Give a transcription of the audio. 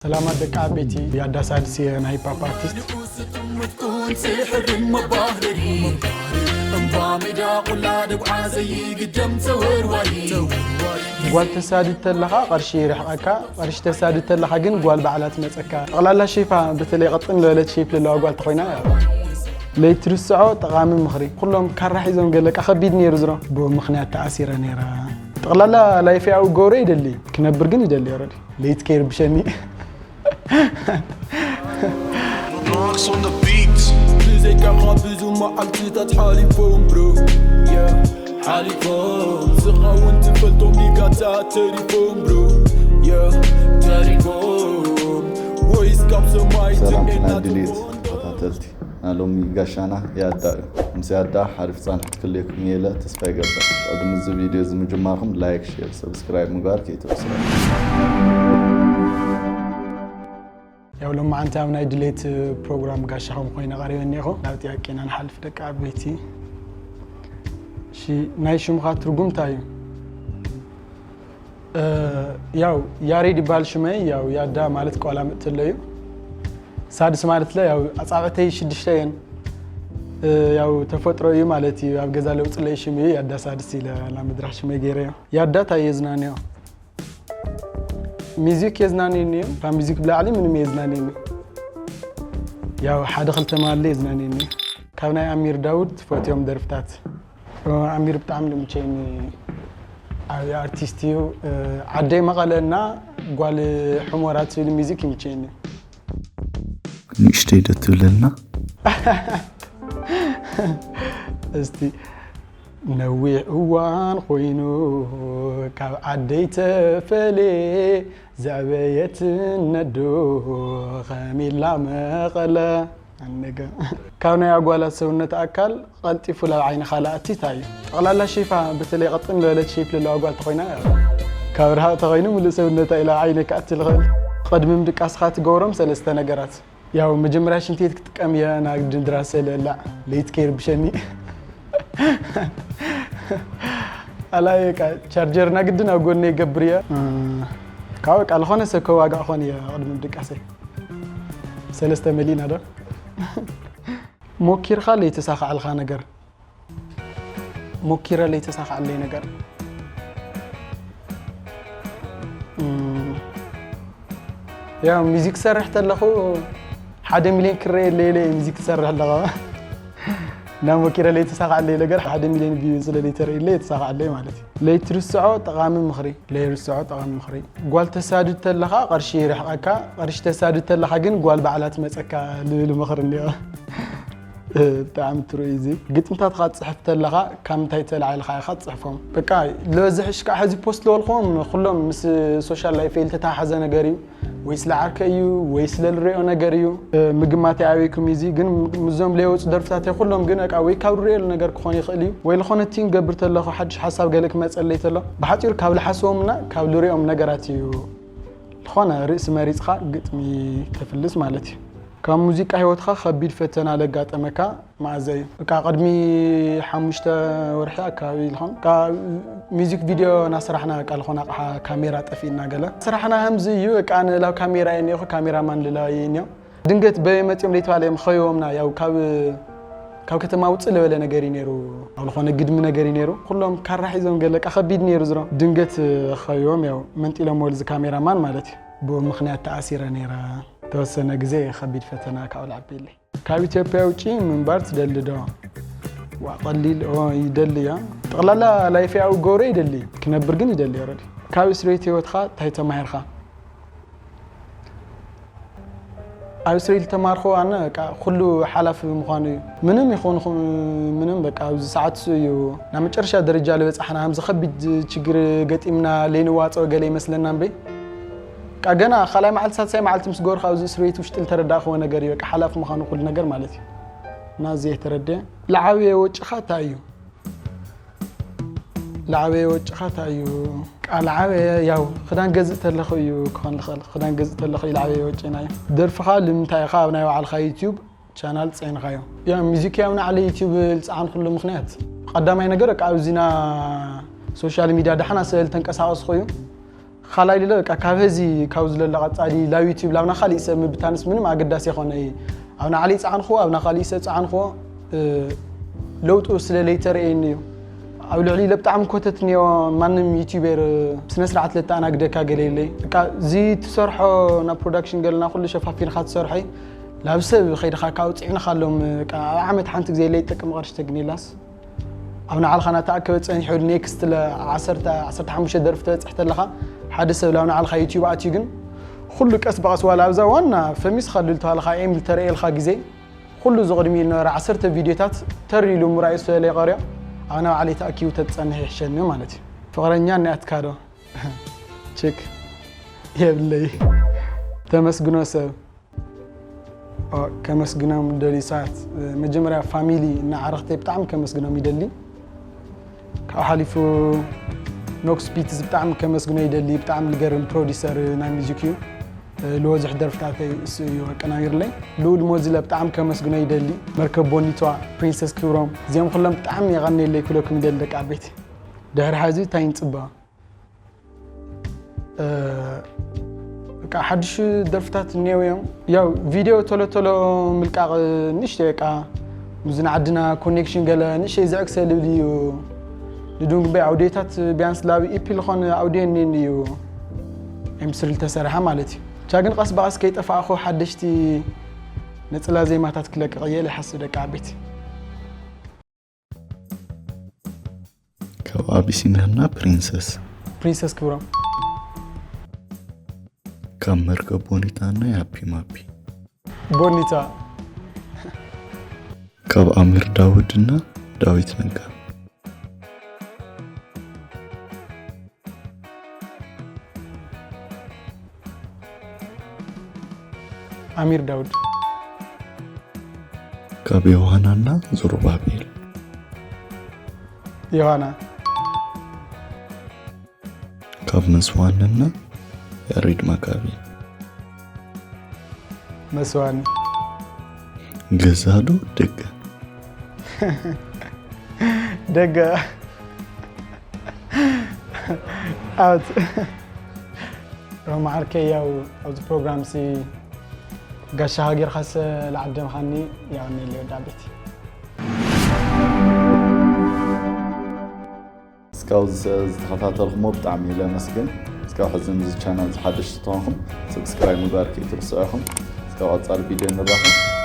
ሰላማት ደቂ ዓበይቲ፣ ያዳ ሳድስ እየ፣ ናይ ሂፓፕ ኣርቲስት። ንኡስ ጥምትኩን ስሕርን መባህደሪ እምባ ሜዳ ቆላ ደጉዓ ዘይግደም ተወርዋሪ። ጓል ተሳድድ ተለኻ ቅርሺ ይርሕቐካ፣ ቅርሺ ተሳድድ ተለኻ ግን ጓል ባዕላ ትመፀካ። ጠቕላላ ሼፋ፣ በተለይ ቀጥን ዝበለት ሼፕ ለለዋ ጓል ተኾይና፣ ለይትርስዖ ጠቓሚ ምኽሪ። ኩሎም ካራ ሒዞም ገለቃ ከቢድ ነይሩ ዝሮ። ብኡ ምኽንያት ተኣሲረ ነይረ። ጠቕላላ ላይፍ ያው ጎረ ይደሊ፣ ክነብር ግን ይደሊ። ኦረዲ ለይት ከይርብሸኒ። ብዘይካኻ ብዙ መዓልትታት ሓሊፎም ብሮ ሓሊፎም ስቓውን ትፈልጦም ዲጋታት ተሪፎም ብሮ ተሪፎም ወይስ ካብ ሰማይ ሰላም ትሜና ናይ ድሌት ተኸታተልቲ፣ ናይ ሎሚ ጋሻና ያዳ እዩ። ምስ ያዳ ሓሪፍ ፃንሒት ክልየኩም እየ ኢለ ተስፋ ይገብር። ቅድሚ እዚ ቪድዮ እዚ ምጅማርኩም ላይክ፣ ሼር፣ ሰብስክራይብ ምግባር ከይትረስዑ። ያው ሎማዓንቲ ኣብ ናይ ድሌት ፕሮግራም ጋሻኹም ኮይነ ቀሪበ እኒኹ። ናብ ጥያቄና ንሓልፍ ደቂ ዓበይቲ። እሺ፣ ናይ ሽምኻ ትርጉም እንታይ እዩ? እ፣ ያው ያሬድ ይበሃል ሽመይ። ያው ያዳ ማለት ቋላ ምእትለ እዩ። ሳድስ ማለት ለ ያው ኣጻብዕተይ ሽዱሽተ እየን። እ፣ ያው ተፈጥሮ እዩ ማለት እዩ። ኣብ ገዛ ለውፅለይ ሽም እዩ፣ ያዳ ሳድስ ኢለ ናብ ምድራሕ ሽመይ ገይረዮ። ያዳ እንታይ የዝናንዮ? ሚዚክ የዝናንየኒ እዩ። ካብ ሚዚክ ብላዕሊ ምንም የዝናንየኒ። ያው ሓደ ክልተ ማለ የዝናንየኒ እዩ። ካብ ናይ ኣሚር ዳውድ ትፈትዮም ደርፍታት? ኦ፣ ኣሚር ብጣዕሚ ልምቸይኒ ዓብዪ ኣርቲስት እዩ። እ፣ ዓደይ መቐለ እና ጓል ሑመራ ትብል ሚዚክ ይምቸይኒ። ንእሽተይ ዶ ትብለልና? እስቲ ነዊሕ እዋን ኮይኑ ካብ ዓደይ ተፈልየ ዘዕበየትኒ ኣዶ ከሚላ መቐለ። ኣነገ ካብ ናይ ኣጓላት ሰውነት ኣካል ቀልጢፉ ላብ ዓይኒ ካልኣቲ እንታይ እዩ? ጠቕላላ ሼፋ፣ በተለይ ቀጥን ዝበለት ሼፕ ለለዋ ጓል ተኾይና፣ ካብ ርሃቕ ተኾይኑ ምሉእ ሰውነታ ኢላ ዓይነ ክኣቲ ልኽእል። ቅድሚ ምድቃስኻ ትገብሮም ሰለስተ ነገራት። ያው መጀመርያ ሽንት ቤት ክጥቀም እየ፣ ናግድን ድራሰ ለላዕ ለይት ከይርብሸኒ። ኣላይ በቃ ቻርጀር ናግድን ኣብ ጎኒ ይገብር እየ። እ፣ ካብ በቃ ልኾነ ሰብ ከዋጋእ ኾን እየ ቅድሚ ምድቃሰይ። ሰለስተ መሊእና ዶ? ሞኪርካ ለይተሳኻዕልካ ነገር? ሞኪረ ለይተሳኻዕለይ ነገር? እም፣ ያው ሚዚክ ሰርሕ ተለኹ ሓደ ሚሊዮን ክረየለይ ኢለ እየ ሚዚክ ክሰርሕ ኣለኹ። እና ሞኪረ ለይተሳኻዕለይ ነገር ሓደ ሚሊዮን ቪው ስለ ለይተርእየለይ የተሳኻዕለይ ማለት እዩ። ለይትርስዖ ጠቓሚ ምኽሪ። ለይርስዖ ጠቓሚ ምኽሪ። ጓል ተሳድድ ተለኻ ቅርሺ ይርሕቐካ፣ ቅርሺ ተሳድድ ተለኻ ግን ጓል ባዕላ ትመፀካ ልብል ምኽሪ እኒኦ። እ፣ ብጣዕሚ ትሩእ እዩ እዚ። ግጥምታትካ ትፅሕፍ ተለኻ ካብ ምንታይ ተላዒልካ ኢኻ ትፅሕፎም? በቃ ለዝሕሽ ከዓ ሕዚ ፖስት ለበልክዎም ኩሎም ምስ ሶሻል ላይፍ ዝተተሓሓዘ ነገር እዩ። ወይ ስለ ዓርከ እዩ ወይ ስለ ልሪኦ ነገር እዩ። እ፣ ምግማት ኣበይኩም እዩ እዚ ግን ምስዞም ለይወፁ ደርፍታተይ ኩሎም ግን በቃ ወይ ካብ ልሪኦሉ ነገር ክኾን ይኽእል እዩ ወይ ልኾነ ቲን ገብር ተለኹ ሓድሽ ሓሳብ ገለ ክመፀለይ ተሎ ብሓፂሩ ካብ ልሓስቦምና ካብ ልሪኦም ነገራት እዩ። ዝኾነ ርእሲ መሪፅኻ ግጥሚ ተፍልስ ማለት እዩ። ካብ ሙዚቃ ህይወትኻ ከቢድ ፈተና ለጋጠመካ መኣዘ እዩ? በቃ ቅድሚ ሓሙሽተ ወርሒ ኣካባቢ ዝኾን በቃ ሚዚክ ቪድዮ እናሰራሕና በቃ ዝኾነ ኣቕሓ ካሜራ ጠፊእና ገለ ሰራሕና ከምዚ እዩ በቃ ንላብ ካሜራ እየ እኒኦኹ ካሜራማን ልላው እየ እኒኦ ድንገት በበይ መፂኦም ለይተባለ እዮም ኸይቦምና ያው ካብ ካብ ከተማ ውፅእ ለበለ ነገር እዩ ነይሩ ኣብ ዝኾነ ግድሚ ነገር እዩ ነይሩ ኩሎም ካራ ሒዞም ገለ በቃ ከቢድ ነይሩ ዝሮ ድንገት ኸይቦም ያው መንጢሎም ወልዚ ካሜራማን ማለት እዩ ብኡ ምኽንያት ተኣሲረ ነይረ ተወሰነ ግዜ ከቢድ ፈተና ካብኡ ልዓቢለይ ካብ ኢትዮጵያ ውጪ ምንባር ትደሊ ዶ? ዋ ቀሊል ኦ ይደሊ እያ ጠቕላላ ላይፍ ያው ጎረ ይደሊ ክነብር ግን ይደሊ ኦረዲ ካብ እስር ቤት ህይወትካ እንታይ ተማሂርካ? ኣብ እስር ቤት ተማርኮ ኣነ በቃ ኩሉ ሓላፊ ምዃኑ እዩ ምንም ይኹን ምንም በቃ ኣብዚ ሰዓት እዩ ናብ መጨረሻ ደረጃ ልበፃሕና ከምዚ ከቢድ ችግር ገጢምና ለይንዋፀኦ ገለ ይመስለና እምበይ በቃ ገና ካልኣይ መዓልቲ ሳልሳይ መዓልቲ ምስ ገበርካ ኣብዚ እስር ቤት ውሽጢ ልተረዳእክዎ ነገር እዩ በቃ ሓላፊ ምዃኑ ኩሉ ነገር ማለት እዩ እና እዚ የተረደ ለዓበየ ወጭኻ እንታይ እዩ ለዓበየ ወጭኻ እንታይ እዩ ቃል ዓበየ ያው ክዳን ገዝእ ተለኹ እዩ ክኾን ልኽእል ክዳን ገዝእ ተለኹ እዩ ለዓበየ ወጭና እዩ ደርፍኻ ልምንታይ ኢኻ ኣብ ናይ ባዕልኻ ዩትዩብ ቻናል ፀይንኻዮ ያ ሚዚክ ያው ንዓለ ዩትዩብ ልፀዓንኩሉ ምኽንያት ቀዳማይ ነገር በቃ ኣብዚና ሶሻል ሚድያ ዳሕና ስለ ልተንቀሳቐስኹ እዩ ካልኣይ ልለ በቃ ካብ ህዚ ካብ ዝለለ ቀጻሊ ላብ ዩቲዩብ ላብና ካሊእ ሰብ ምብታንስ ምንም ኣገዳሲ የኾነ። ኣብ ናዕሊ ጸዓንኹ ኣብ ናካሊእ ሰብ ጸዓንኹ ለውጡ ስለ ለይተረእየኒ እዩ። ኣብ ልዕሊ ኢለ ብጣዕሚ ኮተት እኒኦ። ማንም ዩቲዩበር ስነ ስርዓት ለተኣናግደካ ገለ የለይ። በቃ እዚ ትሰርሖ ናብ ፕሮዳክሽን ገለና ኩሉ ሸፋፊንካ ትሰርሖ። ላብ ሰብ ከይድካ ካብ ጽዒንካ ኣሎም በቃ ኣብ ዓመት ሓንቲ ግዜ ለይጠቅም ቅርሺ ተግኔላስ ኣብ ንዓልኻ ናተኣከበ ጸኒሑ ኔክስት ለ ዓሰርተ ዓሰርተ ሓሙሽተ ደርፊ ተበጽሕ ተለኻ ሓደ ሰብ ላብ ንዓልኻ ዩቲዩብ ኣትዩ ግን ኩሉ ቀስ ብቐስ ዋላ ኣብዛ ዋና ፈሚስኻ ልልተዋልኻ ኤም ልተረእየልካ ግዜ ኩሉ ዝቕድሚ ዝነበረ ዓሰርተ ቪድዮታት ተር ኢሉ ምራይ ስለለ ይቐርዮ ኣብ ናብ ዓለይ ተኣኪቡ ተትጸንሕ ይሕሸኒ ማለት እዩ። ፍቕረኛ እናያትካ ዶ? ችክ የብለይ። ተመስግኖ ሰብ ኦ፣ ከመስግኖም ደሊ ሰባት መጀመርያ ፋሚሊ እና ዓረኽተይ ብጣዕሚ ከመስግኖም ይደሊ። ካብ ሓሊፉ ኖክስ ቢትስ ብጣዕሚ ከመስግኖ ይደሊ። ብጣዕሚ ልገርም ፕሮዲሰር ናይ ሚዚክ እዩ። ልወዝሕ ደርፍታተይ እሱ እዩ ኣቀናቢርለይ። ልኡል ሞዚለ ብጣዕሚ ከመስግኖ ይደሊ። መርከብ ቦኒቷ፣ ፕሪንሰስ ክብሮም እዚኦም ኩሎም ብጣዕሚ የቐንየለይ ክብለኩም ይደሊ ደቂ ዓበይቲ። ድሕሪ ሓዚ እንታይ ንፅበ? በቃ ሓድሽ ደርፍታት እኒአው እዮም። ያው ቪድዮ ቶሎ ቶሎ ምልቃቕ ንእሽተይ በቃ ምስዚ ንዓድና ኮኔክሽን ገለ ንእሽተይ ዝዕግሰ ልብል እዩ። ንዱንግበይ ኣውዲዮታት ቢያንስ ላብ ኢፒ ልኾነ ኣውዲዮ እኒኒ እዩ ኤምስሪ ልተሰርሐ ማለት እዩ። ብቻ ግን ቀስ ብቐስ ከይጠፋእኹ ሓደሽቲ ነፅላ ዜማታት ክለቅቕ እየ ኢለ ይሓስብ ደቂ ዓበይቲ። ካብ ኣቢሲንያና ፕሪንሰስ። ፕሪንሰስ ክብሮም። ካብ መርከብ ቦኒታና ያፒ ማፒ። ቦኒታ። ካብ ኣሚር ዳውድና ዳዊት ነጋ። ኣሚር ዳውድ። ካብ ዮሃናና ዙሩባቤል። ዮሃና። ካብ መስዋንና ያሬድ መካቢ። መስዋኒ። ገዛዶ ደገ። ደገ። ኣውት። ሮማ ዓርከይ ያው ኣብዚ ፕሮግራም ሲ ጋሻኻ ጌርካስ ለዓደምኻኒ ያው ነለ ወዳ ቤት። እስካብ ዝተኸታተልኩሞ ብጣዕሚ ለመስግን። እስካብ ሕዚ ንዚ ቻናል ዝሓደሽ ተኾንኩም ሰብስክራይብ ምግባር ከይትርስዑ ኢኹም። እስካብ ቀጻሊ ቪድዮ ንራኸብ።